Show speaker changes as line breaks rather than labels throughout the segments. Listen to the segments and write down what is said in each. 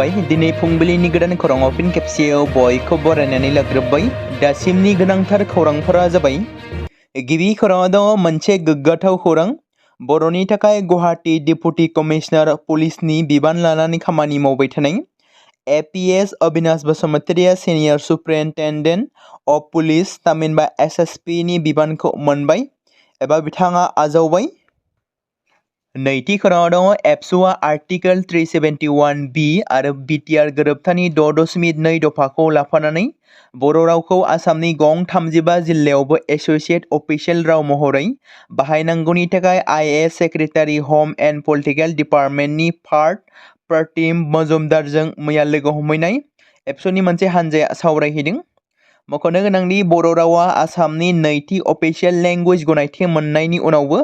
खुलुमबाय दिनै फुंबिलिनि गोदान खौराङाव फिन खेबसेयाव बयखौ बरायनानै लाग्रोबाय। दासिमनि गोनांथार खौरांफोरा जाबाय गिबि खौराङाव दङ मोनसे गोग्गाथाव खौरां। बर'नि थाखाय गुवाहाटी डेपुटी कमिशनार पुलिसनि बिबान लानानै खामानि मावबाय थानाय APS अबिनास बसुमतारीया सिनियर सुप्रिन्टेन्डेन्ट अफ पुलिस थामहिनबा SSP नि बिबानखौ मोनबाय एबा बिथाङा आजावबाय। नैथि खौराङाव दङ एबसुआ आर्टिकेल 371B आरो Btr गोरोबथानि 6.2 दफाखौ लाफानानै बर' रावखौ आसामनि गं 35 जिल्लायावबो एसोसिएट अफिसियेल राव महरै बाहायनांगौनि थाखाय IAS सेक्रेटारि हम एन्ड पलिटिकेल डिपार्टमेन्टनि फार्ड प्रतिम मजुमदारजों मैया लोगो हमहैनाय एबसुनि मोनसे हानजाया सावरायहैदों। मख'नो गोनांदि बर' रावा आसामनि नैथि अफिसियेल लेंगुवेज गनायथि मोननायनि उनावबो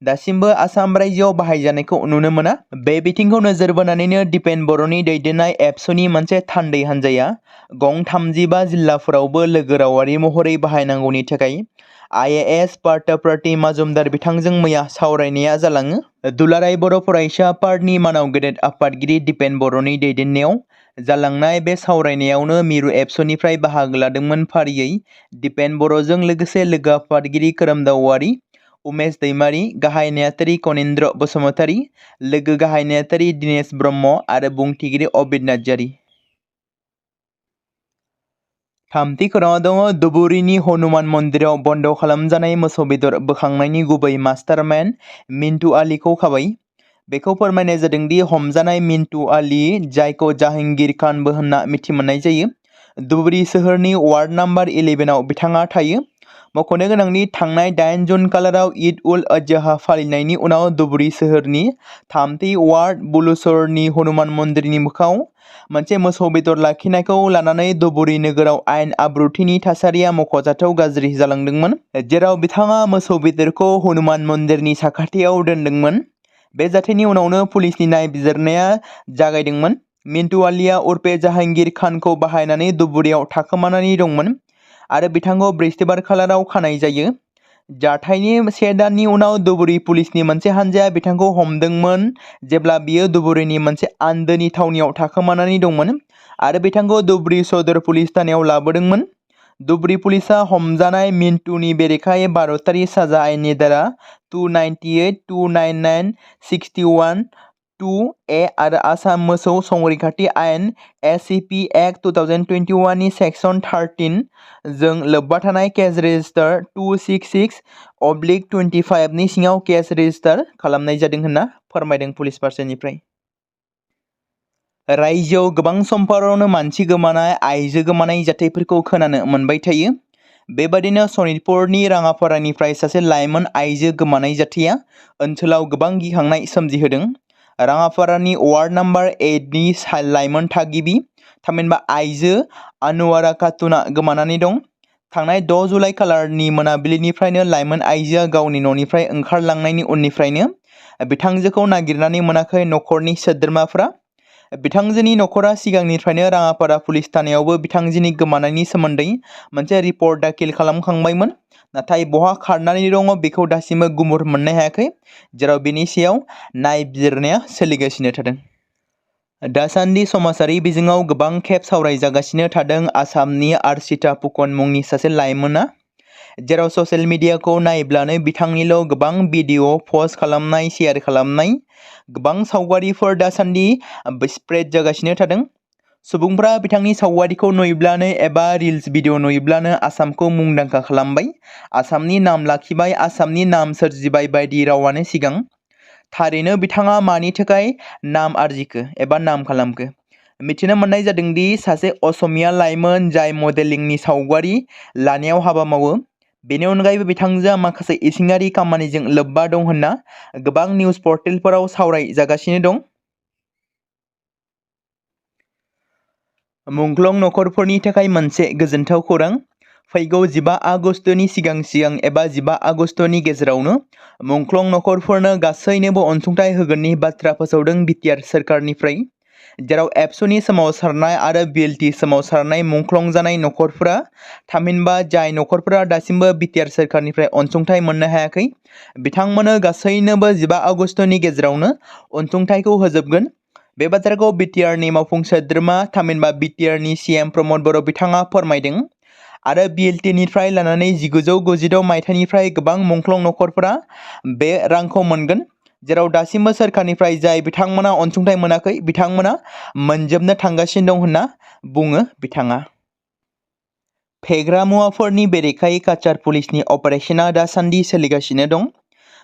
दासिमबो आसाम रायजोआव बाहायजानायखौ नुनो मोना। बे बिथिंखौ नोजोर बोनानैनो दिपेन बर'नि दैदेननाय एबसुनि मोनसे थान्दै हानजाया गं 35 जिल्लाफोरावबो लोगो रावारि महरै बाहायनांगौनि थाखाय IAS फार्ड प्रतिम मजुमदार बिथांजों मैया सावरायनाया जालाङो। दुलाराय बर' फरायसा आफादनि मानाव गेदेर आफादगिरि दिपेन बर'नि दैदेननायाव जालांनाय बे सावरायनायावनो मिरु एबसुनिफ्राय बाहागो लादोंमोन फारियै दिपेन बर'जों लोगोसे लोगो आफादगिरि खोरोमदाव औवारी, उमेश दैमारी, गाहाय नेहाथारि कनिन्द्र बसुमतारी, लोगो गाहाय नेहाथारि दिनेश ब्रह्म आरो बुंथिगिरि अबिद नार्जारी। थामथि खौराङाव दङ धुबुरीनि हनुमान मन्दिराव बन्द खालामजानाय मोसौ बेदर बोखांनायनि गुबै मास्टारमाइन्ड मिन्टु आलीखौ खाबाय। बेखौ फोरमायनाय जादोंदि हमजानाय मिन्टु आली, जायखौ जाहांगीर खानबो होनना मिथिमोननाय जायो, धुबुरी सोहोरनि वार्ड नाम्बार 11आव बिथाङा थायो। मख'नो गोनांदि थांनाय 8 जुन खालाराव ईद उल अजहा फालिनायनि उनाव धुबुरी सोहोरनि 3थि वार्ड बुलुसरनि हनुमान मन्दिरनि मोखाङाव मोनसे मोसौ बेदर लाखिनायखौ लानानै धुबुरी नोगोराव आयेन आब्रुथिनि थासारिया मख'जाथाव गाज्रि जालांदोंमोन, जेराव बिथाङा मोसौ बेदरखौ हनुमान मन्दिरनि साखाथियाव दोनदोंमोन। बे जाथायनि उनावनो पुलिसनि नायबिजिरनाया जागायदोंमोन। मिन्टु आलीया उर्फे जाहांगीर खानखौ बाहायनानै धुबुरीयाव थाखोमानानै दंमोन आरो बिथांखौ बृहस्पतिबार खालाराव खानाय जायो। जाथायनि 1 दाननि उनाव धुबुरी पुलिसनि मोनसे हानजाया बिथांखौ हमदोंमोन जेब्ला बियो धुबुरीनि मोनसे आन्दोनि थावनियाव थाखोमानानै दंमोन आरो बिथांखौ धुबुरी सदर पुलिस थानायाव लाबोदोंमोन। धुबुरी पुलिसआ हमजानाय मिन्टुनि बेरेखायै भारतारि साजा आयेननि धारा 298, 299, 61, 2A आरो आसाम मोसौ संरैखाथि आयेन SSP एक्ट 2021 नि सेक्सन 13 जों लोब्बा थानाय केस रेजिस्टार 266/25 नि सिङाव केस रेजिस्टार खालामनाय जादों होनना फोरमायदों पुलिस पार्सननिफ्राय। रायजोआव गोबां समफोरावनो मानसि गोमानाय, आइजो गोमानाय जाथायफोरखौ खोनानो मोनबाय थायो। बेबादिनो सनितपुरनि राङापारानिफ्राय सासे लाइमोन आइजो गोमानाय जाथाया ओनसोलाव गोबां गिखांनाय सोमजिहोदों। राङापारानि वार्ड नाम्बार 8 नि लाइमोन थागिबि थामहिनबा आइजो आनुवारा खातुना गोमानानै दं। थांनाय 6 जुलाइ खालारनि मोनाबिलिनिफ्रायनो लाइमोन आइजोआ गावनि न'निफ्राय ओंखारलांनायनि उननिफ्रायनो बिथांजोखौ नागिरनानै मोनाखै नखरनि सोद्रोमाफोरा। बिथांजोनि नखरा सिगांनिफ्रायनो राङापारा पुलिस थानायावबो बिथांजोनि गोमानायनि सोमोन्दै मोनसे रिपर्ट दाखिल खालामखांबायमोन, नाथाय बहा खारनानै दङ बेखौ दासिमबो गुमुर मोननो हायाखै, जेराव बेनि सायाव नायबिजिरनाया सोलिगासिनो थादों। दासान्दि समाजारि बिजोङाव गोबां खेब सावरायजागासिनो थादों आसामनि अर्चिता फुकन मुंनि सासे लाइमोना, जेराव ससियेल मिडियाखौ नायब्लानो बिथांनिल' गोबां भिडिअ पस्ट खालामनाय, शेयार खालामनाय, गोबां सावगारिफोर दासान्दि स्प्रेड जागासिनो थादों। सुबुंफ्रा बिथांनि सावगारिखौ नुयोब्लानो एबा रिल्स भिडिअ नुयोब्लानो आसामखौ मुंदांखा खालामबाय, आसामनि नाम लाखिबाय, आसामनि नाम सोरजिबाय बायदि रावानो सिगां। थारैनो बिथाङा मानि थाखाय नाम आरजिखो एबा नाम खालामखो? मिथिनो मोननाय जादोंदि सासे असमिया लाइमोन जाय मडेलिंनि सावगारि लानायाव हाबा मावो। बेनि अनगायैबो बिथांजोआ माखासे इसिङारि खामानिजों लोब्बा दं होनना गोबां निउज पर्टेलफोराव सावरायजागासिनो दं। मुंख्लं नखरफोरनि थाखाय मोनसे गोजोनथाव खौरां। फैगौ 15 आगस्तनि सिगां एबा 15 आगस्तनि गेजेरावनो मुंख्लं नखरफोरनो गासैनोबो अनसुंथाइ होगोननि बाथ्रा फोसावदों बिटिआर सोरखारनिफ्राय, जेराव एबसुनि सोमावसारनाय आरो बिएलटि सोमावसारनाय मुंख्लं जानाय नखरफोरा थामहिनबा जाय नखरफोरा दासिमबो बिटिआर सोरखारनिफ्राय अनसुंथाइ मोननो हायाखै बिथांमोननो गासैनोबो 15 आगस्तनि गेजेरावनो अनसुंथाइखौ होजोबगोन। बे बाथ्राखौ बिटिआरनि मावफुं सोद्रोमा थामहिनबा बिटिआरनि सीएम प्रमद बर' बिथाङा फोरमायदों। आरो बिएलटिनिफ्राय लानानै 1996 मायथाइनिफ्राय गोबां मुंख्लं नखरफोरा बे रांखौ मोनगोन, जेराव दासिमबो सोरखारनिफ्राय जाय बिथांमोना अनसुंथाइ मोनाखै बिथांमोना मोनजोबनो थांगासिनो दं होनना बुङो बिथाङा। फेग्रा मुवाफोरनि बेरेखायै काछार पुलिसनि अपारेशना दासान्दि सोलिगासिनो दं।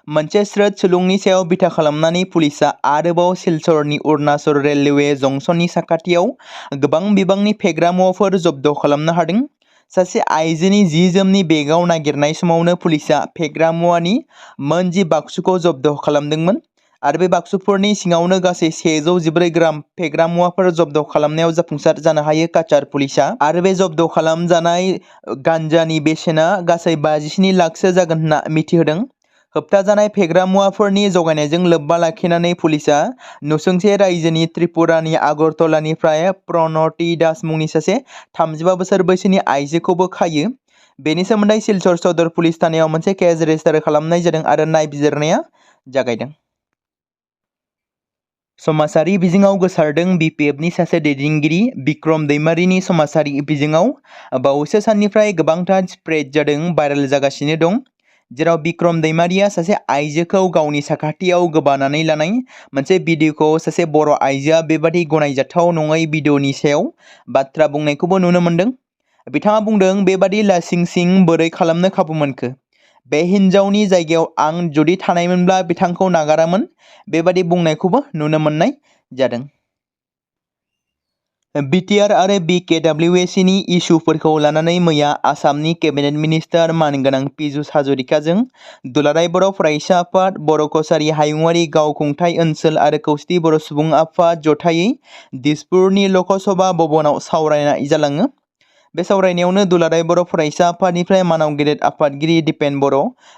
मोनसे स्रोद सुलुंनि सायाव बिथा खालामनानै पुलिसआ आरोबाव सिलचरनि अरुणाचल रेलवे जंक्शननि साखाथियाव गोबां बिबांनि फेग्रा मुवाफोर जब्द खालामनो हादों। सासे आइजोनि जि-जोमनि बेगाव नागिरनाय समावनो पुलिसआ फेग्रा मुवानि मोन 10 बाक्सुखौ जब्द खालामदोंमोन आरो बे बाक्सुफोरनि सिङावनो गासै 114 ग्राम फेग्रा मुवाफोर जब्द खालामनायाव जाफुंसार जानो हायो काछार पुलिसआ। आरो बे जब्द खालामजानाय गान्जानि बेसेना गासै 57 लाखसो जागोन होनना मिथिहोदों। होबथाजानाय फेग्रा मुवाफोरनि जगायनायजों लोब्बा लाखिनानै पुलिसआ नसुंसे रायजोनि त्रिपुरानि आगरतलानिफ्राय प्रणति दास मुंनि सासे 35 बोसोर बैसोनि आइजोखौबो खायो। बेनि सोमोन्दै सिलचर सदर पुलिस थानायाव मोनसे केस रेजिस्टार खालामनाय जादों आरो नायबिजिरनाया जागायदों। समाजारि बिजोङाव गोसारदों बिपिएफनि सासे दैदेनगिरि बिक्रम दैमारिनि समाजारि बिजोङाव बावैसो साननिफ्राय गोबांथार स्प्रेड जादों, भाइरेल जागासिनो दं। जेराव बिक्रम दैमारिया सासे आइजोखौ गावनि साखाथियाव गोबानानै लानाय मोनसे भिडिअखौ सासे बर' आइजोआ बेबादि गनायजाथाव नङै भिडिअनि सायाव बाथ्रा बुंनायखौबो नुनो मोन्दों। बिथाङा बुंदों, बेबादि लासिंसिं बोरै खालामनो खाबु मोनखो? बे हिन्जावनि जायगायाव आं जुदि थानायमोनब्ला बिथांखौ नागारामोन, बेबादि बुंनायखौबो नुनो मोननाय जादों। बिटिआर आरो बिकेडब्लिउएसिनि इस्युफोरखौ लानानै मैया आसामनि केबिनेट मिनिस्टार मानगोनां पीयूष हाजरिकाजों दुलाराय बर' फरायसा आफाद, बर' कछारी हायुङारि गावखुंथाय ओनसोल आरो खौसेथि बर' सुबुं आफाद जथायै दिसपुरनि लकसभा भवनाव सावरायनाय जालाङो। बे सावरायनायावनो दुलाराय बर' फरायसा आफादनिफ्राय मानाव गेदेर आफादगिरि दिपेन बर',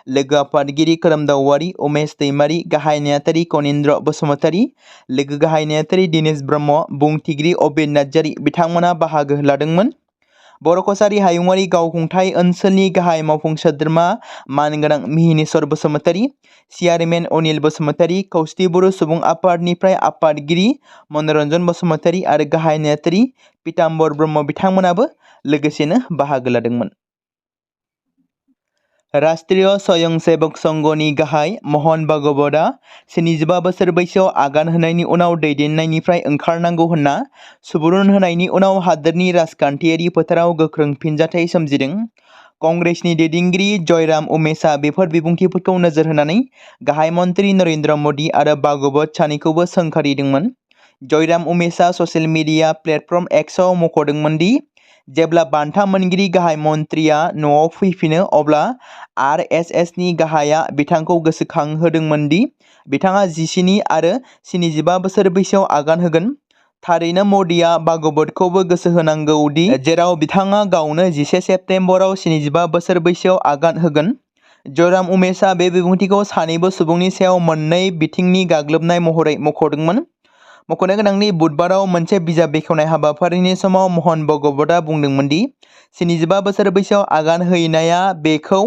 लोगो आफादगिरि खोरोमदाव औवारी, उमेश दैमारी, गाहाय नेहाथारि कनिन्द्र बसुमतारी, लोगो गाहाय नेहाथारि दिनेश ब्रह्म, बुंथिगिरि अबिन नार्जारी बिथांमोना बाहागो लादोंमोन। बर' कछारी हायुङारि गावखुंथाय ओनसोलनि गाहाय मावफुं सोद्रोमा मानगोनां मिहिनेश्वर बसुमतारी, चेयारमेन अनिल बसुमतारी, खौसेथि बर' सुबुं आफादनिफ्राय आफादगिरि मनरन्जन बसुमतारी आरो गाहाय नेहाथारि पीताम्बर ब्रह्म बिथांमोनाबो लोगोसेनो बाहागो लादोंमोन। राष्ट्रीय स्वयंसेवक संघनि गाहाय महन भागवतआ 75 बोसोर बैसोआव आगान होनायनि उनाव दैदेननायनिफ्राय ओंखारनांगौ होनना सुबुरुन होनायनि उनाव हादोरनि राजखान्थियारि फोथाराव गोख्रों फिनजाथाय सोमजिदों। कंग्रेसनि दैदेनगिरि जयराम उमेशआ बेफोर बिबुंथिफोरखौ नोजोर होनानै गाहाय मन्त्रि नरेन्द्र मोदी आरो भागवत सानैखौबो सोंखारिदोंमोन। जयराम उमेशआ ससियेल मिडिया प्लेटफर्म एक्सआव मख'दोंमोन दि जेब्ला बान्था मोनगिरि गाहाय मन्त्रिया न'आव फैफिनो अब्ला आरएसएसनि गाहाया बिथांखौ गोसोखांहोदोंमोन दि बिथाङा 17 आरो 75 बोसोर बैसोआव आगान होगोन। थारैनो मोदीआ भागवतखौबो गोसो होनांगौ दि जेराव बिथाङा गावनो 11 सेप्तेम्बराव 75 बोसोर बैसोआव आगान होगोन। जयराम उमेशआ बे बिबुंथिखौ सानैबो सुबुंनि सायाव मोननै बिथिंनि गाग्लोबनाय महरै मख'दोंमोन। मख'नो गोनांदि बुधबाराव मोनसे बिजाब बेखेवनाय हाबाफारिनि समाव महन भागवतआ बुंदोंमोन दि 75 बोसोर बैसोआव आगान हैनाया बेखौ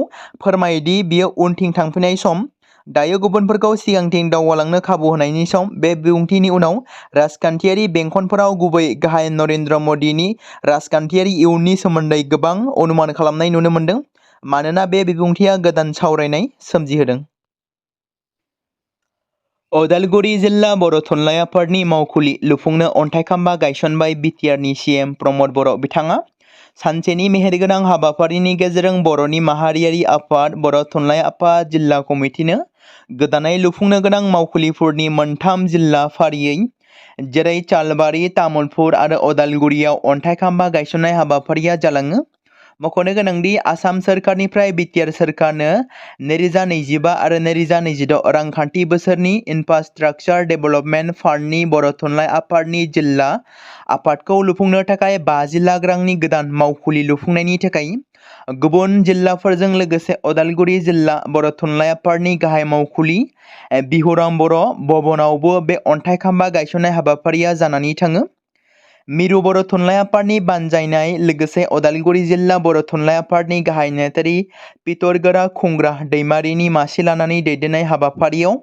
फोरमायोदि बियो उनथिं थांफिननाय सम। दायो गुबुनफोरखौ सिगांथिं दावगालांनो खाबु होनायनि सम। बे बिबुंथिनि उनाव राजखान्थियारि बेंखनफोराव गुबै गाहाय नरेन्द्र मोदीनि राजखान्थियारि इयुननि सोमोन्दै गोबां अनुमान खालामनाय नुनो मोन्दों, मानोना बे बिबुंथिया गोदान सावरायनाय सोमजिहोदों। उदालगुरि जिल्ला बर' थुनलाइ आफादनि मावखुलि लुफुंनो अन्थाइ खाम्फा गायसनबाय बिटिआरनि सीएम प्रमद बर' बिथाङा। सानसेनि मेहेरगोनां हाबाफारिनि गेजेरजों बर'नि माहारियारि आफाद, बर' थुनलाइ आफाद, जिल्ला कमिटिनो गोदानै लुफुंनो गोनां मावखुलिफोरनि मोनथाम जिल्ला फारियै जेरै चालबारि, तामुलपुर आरो उदालगुरियाव अन्थाइ खाम्फा गायसननाय हाबाफारिया जालाङो। मख'नो गोनांदि आसाम सोरखारनिफ्राय बिटिआर सोरखारनो 2025 आरो 2026 रांखान्थि बोसोरनि इनफ्रास्ट्राक्चार डेभेलपमेन्ट फान्डनि बर' थुनलाइ आफादनि जिल्ला आफादखौ लुफुंनो थाखाय 50 लाख रांनि गोदान मावखुलि लुफुंनायनि थाखाय गुबुन जिल्लाफोरजों लोगोसे उदालगुरि जिल्ला बर' थुनलाइ आफादनि गाहाय मावखुलि बिहुराम बर' भवनावबो बे अन्थाइ खाम्फा गायसननाय हाबाफारिया जानानै थाङो। मिरु बर' थुनलाइ आफादनि बानजायनाय लोगोसे उदालगुरि जिल्ला बर' थुनलाइ आफादनि गाहाय नेहाथारि पितर खुंग्रा दैमारिनि मासि लानानै दैदेननाय हाबाफारियाव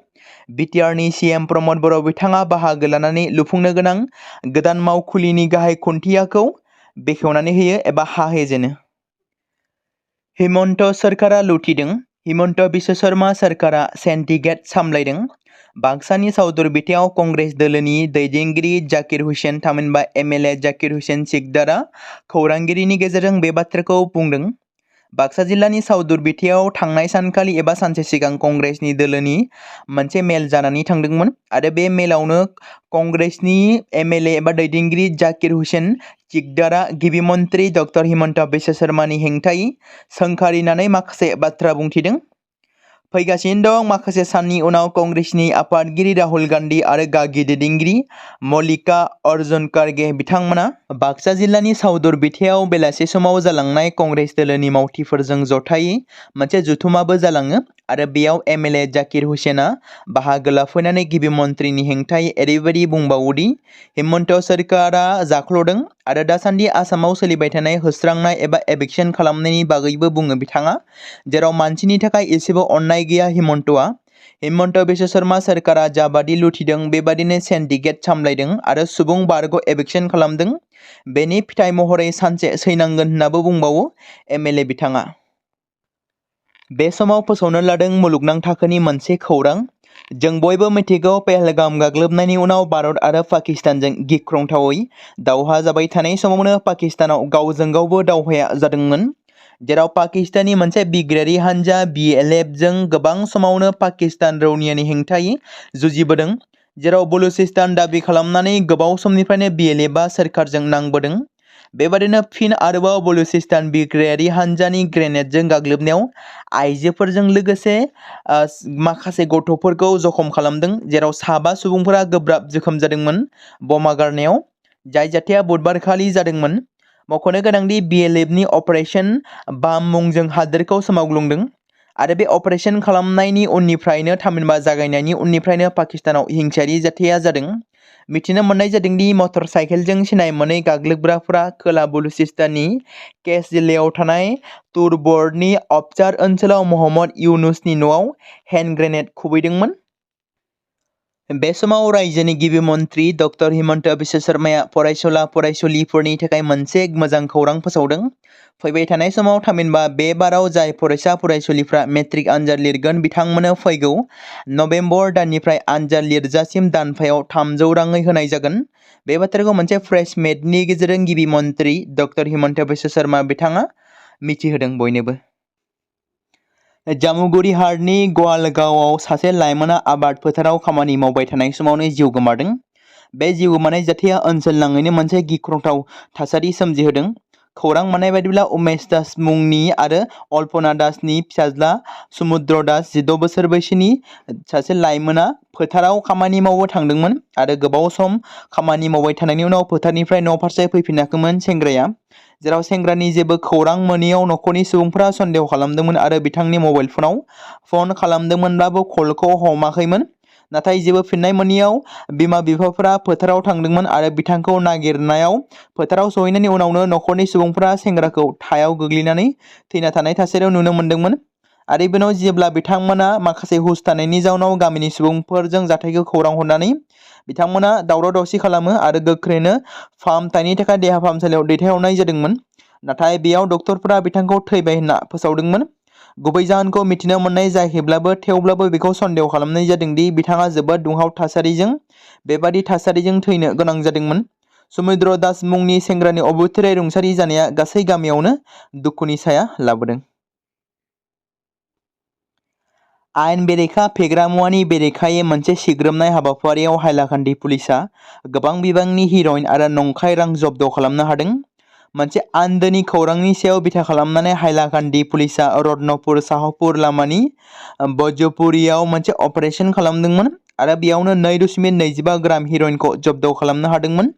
बिटिआरनि CM प्रमद बर' बिथाङा बाहागो लानानै लुफुंनो गोनां गोदान मावखुलिनि गाहाय खुन्थियाखौ बेखेवनानै होयो एबा हाहेजेनो। हिमन्त सोरखारा लुथिदों। हिमन्त बिश्व शर्मा सोरखारा सेन्टिगेट सामलायदों। बाक्सानि सावदुरबिथियाव कंग्रेस दोलोनि दैदेनगिरि जाकिर हुसेन थामहिनबा MLA जाकिर हुसेन सिकदारा खौरांगिरिनि गेजेरजों बे बाथ्राखौ बुंदों। बाक्सा जिल्लानि सावदुरबिथियाव थांनाय सानखालि एबा सानसे सिगां कंग्रेसनि दोलोनि मोनसे मेल जानानै थांदोंमोन आरो बे मेलावनो कंग्रेसनि MLA एबा दैदेनगिरि जाकिर हुसेन सिकदारा गिबि मन्त्रि डक्टर हिमन्त बिश्व शर्मानि हेंथायै सोंखारिनानै माखासे बाथ्रा बुंथिदों। फैगासिनो दं माखासे साननि उनाव कंग्रेसनि आफादगिरि राहुल गान्धी आरो गागि दैदेनगिरि मल्लिका अर्जुन खरगे बिथांमोना बाक्सा जिल्लानि सावदुरबिथियाव बेलासि समाव जालांनाय कंग्रेस दोलोनि मावथिफोरजों जथायै मोनसे जथुमाबो जालाङो आरो बेयाव MLA जाकिर हुसेना बाहागो लाफैनानै गिबि मन्थ्रिनि हेंथायै ओरैबायदि बुंबावोदि हिमन्त सोरखारा जाख्ल'दों आरो दासान्दि आसामाव सोलिबाय थानाय होस्रांनाय एबा एभिक्सन खालामनायनि बागैबो बुङो बिथाङा, जेराव मानसिनि थाखाय एसेबो अननाय गैया हिमन्तआ। हिमन्त बिश्व शर्मा सोरखारा जाबादि लुथिदों बेबादिनो सेन्डिकेट सामलायदों आरो सुबुं बारग' एभिक्सन खालामदों। बेनि फिथाइ महरै सानसे सैनांगोन होननाबो बुंबावो MLA बिथाङा। बे समाव फोसावनो लादों मुलुगनां थाखोनि मोनसे खौरां। जों बयबो मिथिगौ पहलगाम गाग्लोबनायनि उनाव भारत आरो पाकिस्तानजों गिख्रंथावै दावहा जाबाय थानाय समावनो पाकिस्तानाव गावजों गावबो दावहाया जादोंमोन, जेराव पाकिस्ताननि मोनसे बिग्रायारि हान्जा BLF जों गोबां समावनो पाकिस्तान रौनियानि हेंथायै जुजिबोदों, जेराव बलुचिस्तान दाबि खालामनानै गोबाव समनिफ्रायनो BLFआ सोरखारजों नांबोदों। बेबादिनो फिन आरोबाव बलुचिस्तान बिग्रायारि हान्जानि ग्रेनेडजों गाग्लोबनायाव आइजोफोरजों लोगोसे माखासे गथ'फोरखौ जखम खालामदों, जेराव 7 सुबुंफोरा गोब्राब जोखोम जादोंमोन बमा गारनायाव, जाय जाथाया बुधबारखालि जादोंमोन। मख'नो गोनांदि BLFनि अपारेशन बाम मुंजों हादोरखौ सोमावग्लुंदों आरो बे अपारेशन खालामनायनि उननिफ्रायनो थामहिनबा जागायनायनि उननिफ्रायनो पाकिस्तानाव हिंसायारि जाथाया जादों। मिथिनो मोननाय जादोंदि मटर साइकेलजों सिनाय मोनै गाग्लोबग्राफोरा खोला बलुचिस्ताननि केस जिल्लायाव थानाय तुरबर्डनि अबचार ओनसोलाव मोहम्मद इउनुसनि न'आव हेन्ड ग्रेनेड खुबैदोंमोन। बे समाव रायजोनि गिबि मन्त्रि डक्टर हिमन्त बिश्व शर्माया फरायसुला फरायसुलिफोरनि थाखाय मोनसे मोजां खौरां फोसावदों। फैबाय थानाय समाव थामहिनबा बे बाराव जाय फरायसा फरायसुलिफ्रा मेट्रिक आनजाद लिरगोन बिथांमोननो फैगौ नभेम्बर दाननिफ्राय आनजाद लिरजासिम दानफायाव 300 राङै होनाय जागोन। बे बाथ्राखौ मोनसे प्रेस मिटनि गेजेरजों गिबि मन्त्रि डक्टर हिमन्त बिश्व शर्मा बिथाङा मिथिहोदों बयनोबो। जामुगुरि हाटनि गवालगावआव सासे लाइमोना आबाद फोथाराव खामानि मावबाय थानाय समावनो जिउ गोमादों। बे जिउ गोमानाय जाथाया ओनसोल नाङैनो मोनसे गिख्रंथाव थासारि सोमजिहोदों। खौरां मोननाय बायदिब्ला उमेश दास मुंनि आरो अल्पना दासनि फिसाज्ला समुद्र दास 16 बोसोर बैसोनि सासे लाइमोना फोथाराव खामानि मावनो थांदोंमोन आरो गोबाव सम खामानि मावबाय थानायनि उनाव फोथारनिफ्राय न' फारसे फैफिनाखैमोन सेंग्राया, जेराव सेंग्रानि जेबो खौरां मोनैयाव न'खरनि सुबुंफोरा सन्देह खालामदोंमोन आरो बिथांनि मबाइल फनाव फन खालामदोंमोनब्लाबो कलखौ हमाखैमोन। नाथाय जेबो फिननाय मोनैयाव बिमा बिफाफोरा फोथाराव थांदोंमोन आरो बिथांखौ नागिरनायाव फोथाराव सहैनायनि उनावनो न'खरनि सुबुंफोरा सेंग्राखौ हायाव गोग्लैनानै थैना थानाय थासारियाव नुनो मोन्दोंमोन आरो बेनाव जेब्ला बिथांमोना माखासे हुस थानायनि जाउनाव गामिनि सुबुंफोरजों जाथायखौ खौरां हरनानै बिथांमोना दावराव दावसि खालामो आरो गोख्रैनो फाहामथायनि थाखाय देहा फाहामसालियाव दैथायहरनाय जादोंमोन। नाथाय बेयाव डक्टरफोरा बिथांखौ थैबाय होनना फोसावदोंमोन। गुबै जाहोनखौ मिथिनो मोननाय जायाखैब्लाबो थेवब्लाबो बेखौ सन्देह खालामनाय जादोंदि बिथाङा जोबोद दुंहाव थासारिजों बेबादि थासारिजों थैनो गोनां जादोंमोन। समुद्र दास मुंनि सेंग्रानि अबथिराय रुंसारि जानाया गासै गामियावनो दुखुनि साया लाबोदों। आयेन बेरेखा फेग्रा मुवानि बेरेखायै मोनसे सिग्रोमनाय हाबाफारियाव हाइलाकान्दि पुलिसआ गोबां बिबांनि हिर'इन आरो नंखाय रां जब्द खालामनो हादों। मोनसे आन्दोनि खौरांनि सायाव बिथा खालामनानै हाइलाकान्दि पुलिसआ रत्नपुर शाहपुर लामानि भजपुरियाव मोनसे अपारेशन खालामदोंमोन आरो बेयावनो 2.25 ग्राम हिर'इनखौ जब्द खालामनो हादोंमोन।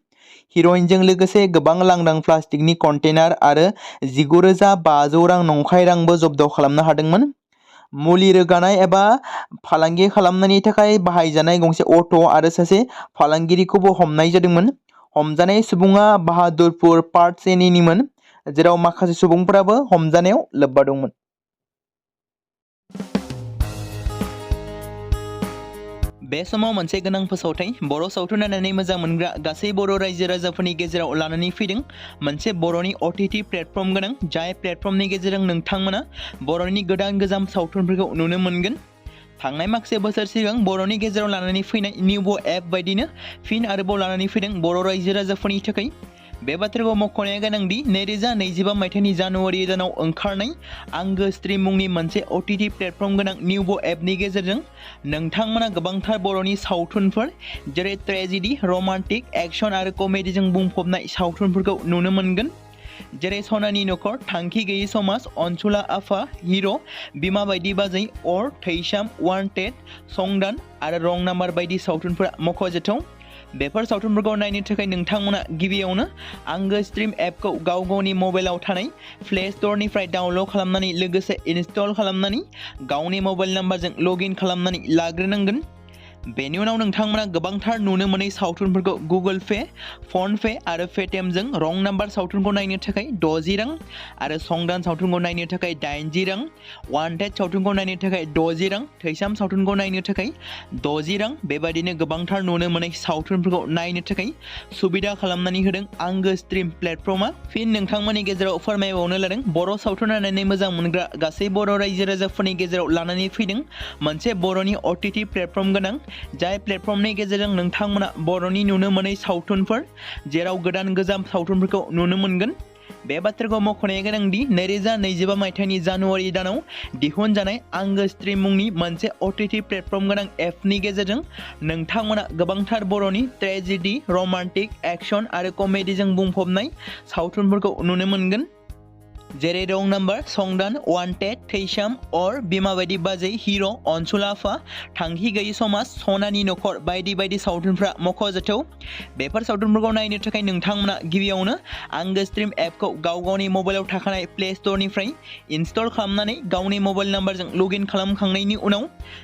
हिर'इनजों लोगोसे गोबां लांदां प्लास्टिकनि कन्टेनार आरो 19,500 रां नंखाय रांबो जब्द खालामनो हादोंमोन। मुलि रोगानाय एबा फालांगि खालामनायनि थाखाय बाहायजानाय गंसे अट' आरो सासे फालांगिरिखौबो हमनाय जादोंमोन। हमजानाय सुबुङा बाहादुरपुर पार्ट 1 निमोन, जेराव माखासे सुबुंफोराबो हमजानायाव लोब्बा दंमोन। बे समाव मोनसे गोनां फोसावथाय बर' सावथुन नायनानै मोजां मोनग्रा गासै बर' रायजो राजाफोरनि गेजेराव लानानै फैदों मोनसे बर'नि OTT प्लेटफर्म गोनां, जाय प्लेटफर्मनि गेजेरजों नोंथांमोना बर'नि गोदान गोजाम सावथुनफोरखौ नुनो मोनगोन। थांनाय माखासे बोसोर सिगां बर'नि गेजेराव लानानै फैनाय निउबो एप बायदिनो फिन आरोबाव लानानै फैदों बर' रायजो राजाफोरनि थाखाय। बे बाथ्राखौ मख'नाया गोनांदि 2025 मायथाइनि जानुवारि दानाव ओंखारनाय आंगो स्ट्रीम मुंनि मोनसे OTT प्लेटफर्म गोनां निउबो एपनि गेजेरजों नोंथांमोना गोबांथार बर'नि सावथुनफोर जेरै ट्रेजेडी, रमान्टिक, एक्शन आरो कमेडीजों बुंफबनाय सावथुनफोरखौ नुनो मोनगोन। जेरै सनानि नखर, थांखि गैयै समाज, अनसुला आफा, हिर', बिमा बायदि बाजै, अर, थैसाम, वान्टेड, संदान आरो रं नाम्बार बायदि सावथुनफोरा मख'जाथाव। बेफोर सावथुनफोरखौ नायनो थाखाय नोंथांमोना गिबियावनो आंगो स्ट्रीम एपखौ गावनि मबाइलाव थानाय प्ले स्ट'रनिफ्राय डाउनल'ड खालामनानै लोगोसे इनस्टल खालामनानै गावनि मबाइल नाम्बारजों लगइन खालामनानै लाग्रोनांगोन। बेनि उनाव नोंथांमोना गोबांथार नुनो मोनै सावथुनफोरखौ गुगोल पे, फन पे आरो पेटिएमजों रं नाम्बार सावथुनखौ नायनो थाखाय 60 रां आरो संदान सावथुनखौ नायनो थाखाय 80 रां, वान्टेड सावथुनखौ नायनो थाखाय 60 रां, थैसाम सावथुनखौ नायनो थाखाय 60 रां, बेबादिनो गोबांथार नुनो मोनै सावथुनफोरखौ नायनो थाखाय सुबिदा खालामनानै होदों आंगो स्ट्रीम प्लेटफर्मा। फिन नोंथांमोननि गेजेराव फोरमायबावनो लादों बर' सावथुन नायनानै मोजां मोनग्रा गासै बर' रायजो राजाफोरनि गेजेराव लानानै फैदों मोनसे बर'नि OTT प्लेटफर्म गोनां, जाय प्लेटफर्मनि गेजेरजों नोंथांमोना बर'नि नुनो मोनै सावथुनफोर जेराव गोदान गोजाम सावथुनफोरखौ नुनो मोनगोन। बे बाथ्राखौ मख'नाया गोनांदि 2025 मायथाइनि जानुवारि दानाव दिहुनजानाय आंगो स्ट्रीम मुंनि मोनसे OTT प्लेटफर्म गोनां एपनि गेजेरजों नोंथांमोना गोबांथार बर'नि ट्रेजेडी, रमान्टिक, एक्शन आरो कमेडीजों बुंफबनाय सावथुनफोरखौ नुनो मोनगोन। जेरै रं नाम्बार, संदान, वान्टेड, थैसाम, अर, बिमा बायदि बाजै, हिर', अनसुला आफा, थांखि गैयै समाज, सनानि नखर बायदि बायदि सावथुनफ्रा मख'जाथाव। बेफोर सावथुनफोरखौ नायनो थाखाय नोंथांमोना गिबियावनो आंगो स्ट्रीम एपखौ गावनि मबाइलाव थाखानाय प्ले स्ट'रनिफ्राय इनस्टल खालामनानै गावनि मबाइल नाम्बारजों लगइन खालामखांनायनि उनाव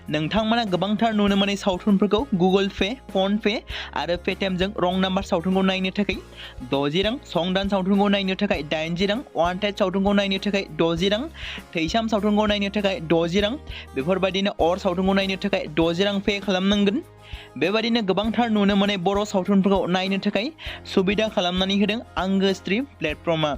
नोंथांमोना गोबांथार नुनो मोनै सावथुनफोरखौ गुगोल पे, फन पे आरो पेटिएमजों रं नाम्बार सावथुनखौ नायनो थाखाय 60 रां, संदान सावथुनखौ नायनो थाखाय 80 रां, वान्टेड सावथुनखौ नायनो थाखाय 60 रां, थैसाम सावथुनखौ नायनो थाखाय 60 रां, बेफोरबायदिनो अर सावथुनखौ नायनो थाखाय 60 रां पे खालामनांगोन। बेबायदिनो गोबांथार नुनो मोनै बर' सावथुनफोरखौ नायनो थाखाय सुबिदा खालामनानै होदों आंगो स्ट्रीम प्लेटफर्मा।